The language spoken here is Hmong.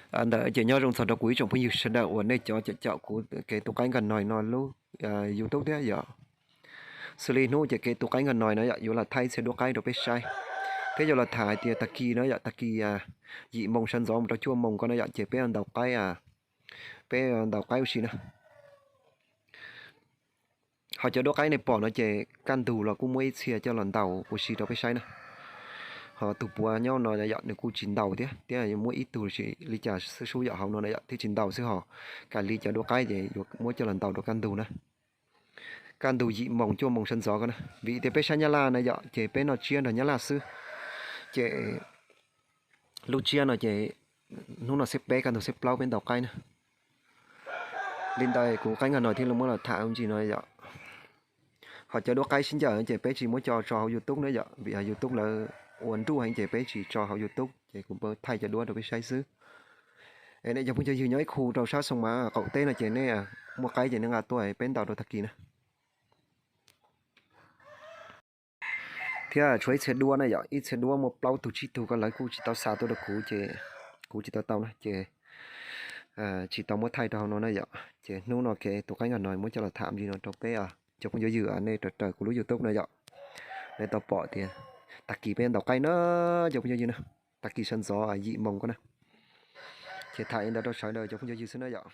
Ntawd ces nyob zoo txog rau kuv ib tsoom phooj ywg sawv daws uas nej cov caum kuv kev tu qaib nkag nois no lub YouTube thiab yom. Xws li hnub ces kev tu qaib nkag nois no yom, yuav los thaij txhia duab qaib rau peb saib, thiab yuav los tham hais tias tag kis no yom, tag kis yim moos sawv ntxov mus rau cuaj moos ko no yom, ces peb ntaus qaib, peb ntaus qaib ua si na. Ho cov duab qaib nej pom no ces kaj ntug los kuj muaj ib txhia coj los ntaus ua si rau peb saib na. Ho tus puav nyob no yom, nws kuj tsis ntaus thiab, thiab muaj ib tug li cas xwb sub yom, hauv no na yom, thiaj tsis ntaus xwb, ho kam li cov duab qaib ces yuav muab coj los ntaus rau kaj ntug na. Kaj ntug yim moos cuaj moos sawv ntxov ko na, vim tias peb saib Nyab Laj na yom, ces peb noj tsiab nrog Nyab Laj xwb. Ces lub tsiab no ces hnub no xiab peb kaj ntug xiab plaub peb ntaus qaib na. Li ntawd kuv qaib nkag nois thiaj li muab los tham ntsis no yom. Ho cov duab qaib sib ncaws ces peb tsis muab coj tso hauv YouTube na yom, vim hauv YouTube lawv ua nruj heev ces peb tsis tso hauv YouTube, ces kuv thaij cov duab rau peb saib xwb. Es nej cov phooj cov ywg nyob ib khu rau sab Xoo Mas qaum teb no ces nej muaj qaib ces nej nqa tuaj peb ntaus rau tag kis na. Thiab tshuav ib txhia duab na yom, ib txhia duab muaj plaub tug tsib tug ko lawv kuj tsis tau xa tuaj rau kuv ces kuv tsis tau tau na ces tsis tau muab thaij rau hauv no na yom. Ces hnub no kev tu qaib nkag nois muab coj los tham li no rau peb cov phooj cov ywg nej raws raws kuv lub YouTube no yom. Nej tau pom tias tag kis peb ntaus qaib na, cov phooj cov ywg na, tag kis sawv ntxov yim moos ko na. Ces tham li ntawd rau sawv daws cov phooj cov ywg xwb na yom.